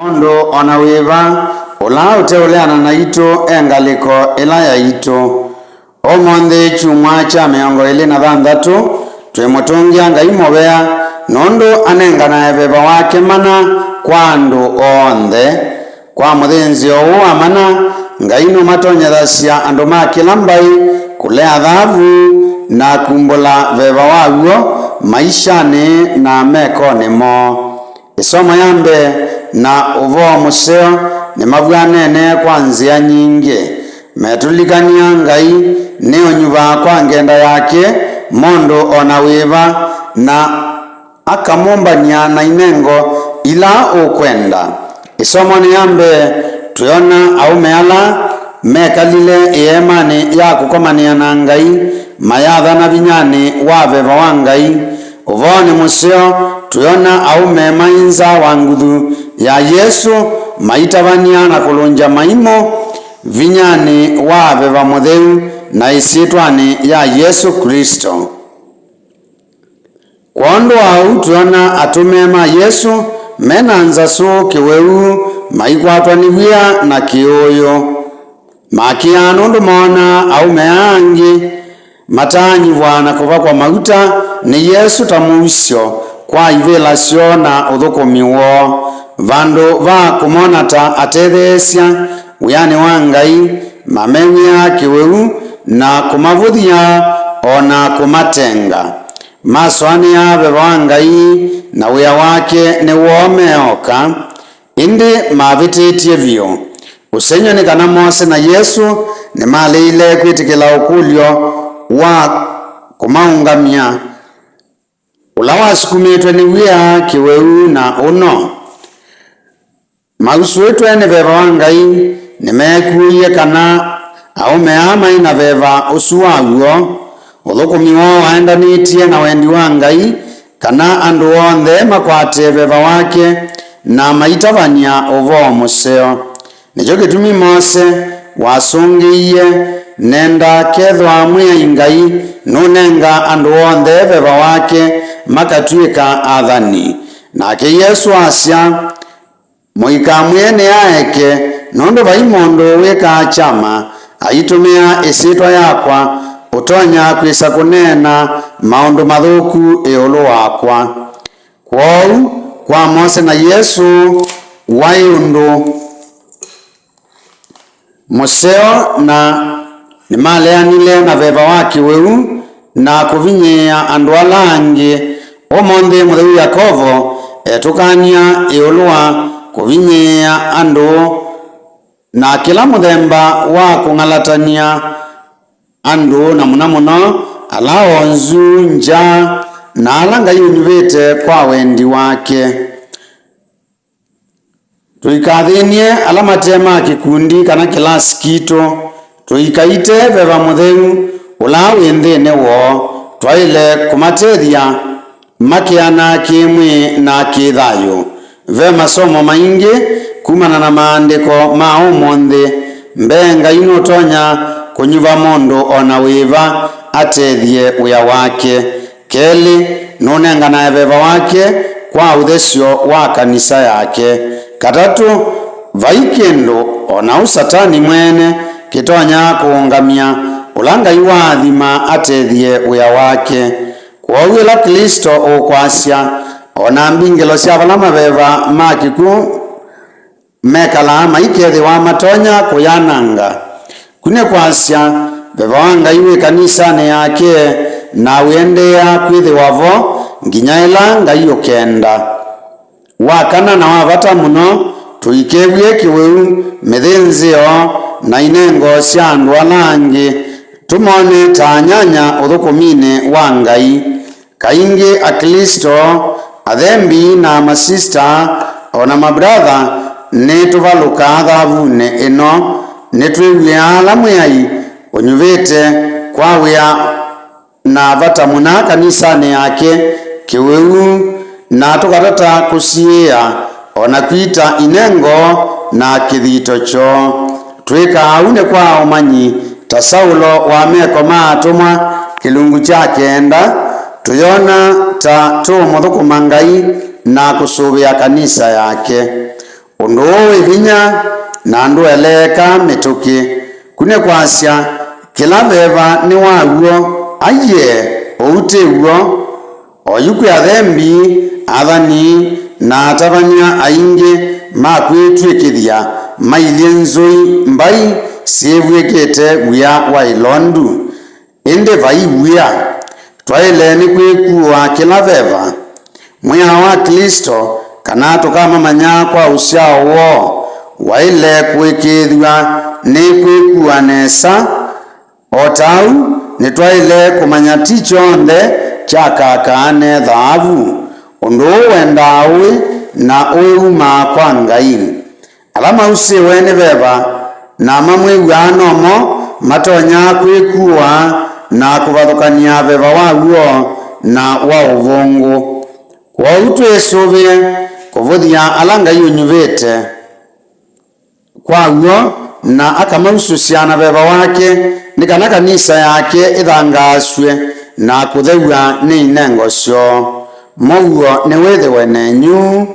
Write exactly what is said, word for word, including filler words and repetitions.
Mũndũ o na wĩva ũla ũteũleana naitũ e ngalĩko ĩla yaitũ. Ũmũnthĩ, kyumwa kya mĩongo ĩlĩ na thanthatũ, twĩmũtũngĩa Ngai mũvea nũndũ anenganae veva wake mana kwa andũ onthe. Kwa mũthĩnzĩo ũũ wa mana, Ngai nũmatonyethasya andũ ma kĩla mbaĩ kũlea thavu na kumbũla veva wa w'o maishanĩ na mekonĩ moo. Ĩsomo ya mbee na ũvoo mũseo nĩmavw'anene kwa nzĩa nyingĩ. Metũlilikany'a Ngai nĩũnyuvaa kwa ngenda yake mũndũ o na wĩva, na akamũmbany'a na inengo ila ũkwenda. Ĩsomonĩ ya mbee, twĩona aũme ala mekalile ĩeemanĩ ya kũkomanĩa na Ngai mayathana vinyanĩ wa veva wa Ngai. Ũvoonĩ mũseo, twĩona aũme mai nza wa nguthu ya Yesũ maitavany'a na kũlũngya maimũ vinyanĩ wa veva mũtheu na ĩsyĩtwanĩ ya Yesũ Klĩsto. Kwondũ wa ũu, twĩona atũme ma Yesũ me na nzasũ kĩwĩu maikwatwa nĩ wia na kĩũũyũ. Makĩaa nũndũ moonaa aũme aa angĩ mataanyuvwa na kũvakwa mauta nĩ Yesũ ta mũusyo kwa ivĩla syoo na ũthũkũmi woo. Vandũ va kũmona ta atetheesya wĩanĩ wa Ngai, mamew'ĩaa kĩwĩu na kũmavũthya o na kũmatenga. Masũanĩaa veva wa Ngai na wĩa wake nĩ woo me oka, ĩndĩ mavĩtĩtye vyũ. Ũsengy'o nĩ kana Mose na Yesũ nĩmaleile kwĩtĩkĩla ũkũlyo wa kũmaũngamya, ũla wasukumĩtwe nĩ wia, kĩwĩu, na ũno. Mausũĩtwe nĩ veva wa Ngai, nĩmeekũlilye kana aũme aa maĩ na veva ũsu wa w'o. Ũthũkũmi woo waendanĩtye na wendi wa Ngai, kana andũ onthe makwate veva wake na maitavany'a ũvoo mũseo. Nĩkyo kĩtumi Mose wasũngĩie, "Nenda kethwa Mwĩai Ngai nũnenga andũ onthe veva wake makatw'ĩka athani." Nake Yesũ asya, "Mũikamwĩe nĩaeke, nũndũ vai mũndũ wĩkaa kyama aitũmĩa ĩsyĩtwa yakwa ũtonya kwĩsa kũneena maũndũ mathũku ĩũlũ wakwa." Kwoou, kwa Mose na Yesũ, waĩ ũndũ mũseo, na nĩmaleanile na veva wa kĩwĩu na kũvinyĩĩa andũ ala angĩ. Ũmũnthĩ, mũtheu Yakovo etũkany'a ĩũlũ wa kũvinyĩĩa andũ na kĩla mũthemba wa kũng'alatany'a andũ, na mũno mũno ala onzu, ngya, na ala Ngai ũnyuvĩte kwa wendi wake. Tũikathĩny'e ala mate ma kĩkundi kana kĩlasi kitũ. Tũikaite veva mũtheu ũla wĩ nthĩnĩ woo. Twaĩle kũmatethya makeana kĩ-mwĩĩ na kĩ-thayũ. Ve masomo maingĩ kumana na maandĩko ma ũmũnthĩ. Mbee, Ngai nũtonya kũnyuva mũndũ o na wĩva atethye wĩa wake. Kelĩ, nũnenganae veva wake kwa ũthesyo wa kanisa yake. Katatũ, vai kĩndũ, o na ũ Satani mwene, kĩtonya kũũngamya ũla Ngai waathima atethye wĩa wake. Kwoou ĩla Klĩsto ũkwasya, o na mbingĩlo sya vala maveva ma kĩkw'ũ mekalaa maikethĩwa matonya kũyananga. Ku nĩ kwasya, veva wa Ngai wĩ kanisanĩ yake, na wĩendeea kwĩthĩwa vo nginya ĩla Ngai ũkenda. Wa kana na wa vata mũno, tũikew'ĩe kĩwĩu, mĩthĩnzĩo, na inengo sya andũ ala angĩ, tũmone ta anyanya ũthũkũminĩ wa Ngai. Kaingĩ Aklĩsto, athembi na masista, o na mabratha, nĩtũvalũkaa thavunĩ ĩno. Nĩtwĩw'ĩaa ala Mwĩai ũnyuvĩte kwa wĩa na vata mũna kanisanĩ yake kĩwĩu, na tũkatata kũsiĩĩa o na kwita inengo na kĩthito kyoo. Twĩkaa ũu nĩ kwa ũmanyi, ta Saulo wa Meko ma Atũmwa kĩlungu kya kenda, tũyona ta tũũmũthũkũma Ngai na kũsũvĩa kanisa yake. Ũndũ ũũ wĩ vinya na ndũeleeka mĩtũkĩ. Ku nĩ kwasya, kĩla veva nĩ wa w'o. Aiee, ũu ti w'o. Oyu kwĩ athembi, athani, na atavany'a aingĩ ma kwĩtw'ĩkĩthya mailyĩ nzũi mbai syĩvw'ĩkĩte wia wa ĩlondu. Ĩndĩ vai wia, twaĩle nĩ kwĩkuũa kĩla veva. Mwĩao wa Klĩsto, kana tũkamamanya kwa ũsyao woo, waĩle kũĩkĩĩthw'a nĩ kwĩkuũa nesa. O ta ũu, nĩtwaĩle kũmanya ti kyonthe kyakakaa ne thaavu. Ũndũ ũũ wendaa ũĩ, na ũĩ umaa kwa Ngai. Ala mausĩwe nĩ veva na mamwĩw'aa nomo matonya kwĩkuũa na kũvathũkany'a veva wa w'o na wa ũvũngũ. Kwoou twĩsũvĩe kũvũthya ala Ngai ũnyuvĩte kwa w'o na akamausũsya na veva wake, nĩ kana kanisa yake ĩthangaasw'e na kũthew'a nĩ inengo syoo. Mũuo nĩwĩthĩwe nenyu.